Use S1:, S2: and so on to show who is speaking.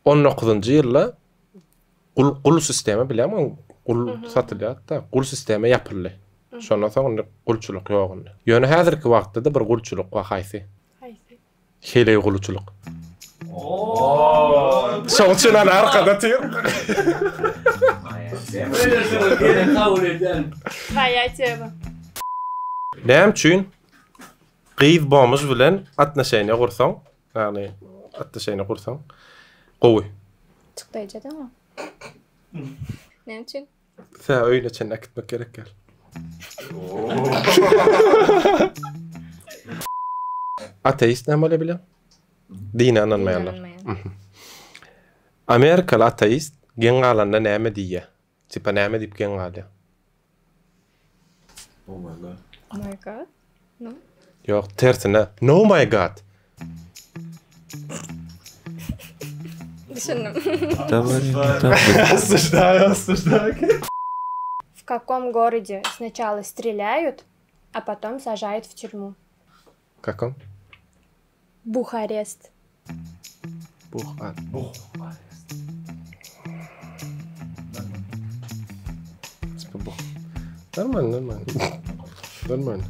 S1: 19-njy ýylda gul gul sistema bilýäňmi? Gul satylýardy-da, gul sistema ýapyldy. Şondan soň indi gulçulyk ýok indi. Ýöne häzirki wagtda-da bir gulçulyk bar, haýsy?
S2: Haýsy?
S1: Heleý gulçulyk. Şoň üçin ana arkada otyr.
S3: Kabul edýän.
S2: Twoýa tema.
S1: Näme üçin gyz bomž bilen atnoşeniýa gursaň, ýagny atnoşeniýa gursaň gowy?
S4: Çykdaýjy edeňok. Näme üçin?
S1: Sä öýüne çenli äkitmek gerek däl. Ateist näme bolýar bilýäň? Dine ynanmaýanlar. Amerikaly ateist geň galanda näme diýýär? Tipa näme diýip geň galýar?
S5: Oh my god.
S4: Oh my god. No.
S1: Ýok, tersine. No my god.
S4: Düşündim.
S1: Осуждаю, осуждаю.
S2: В каком городе сначала стреляют, а потом сажают в тюрьму?
S1: Каком?
S2: Бухарест.
S1: Buhar.
S3: Buharest.
S1: Tipa buh. Нормально, нормально. Нормально.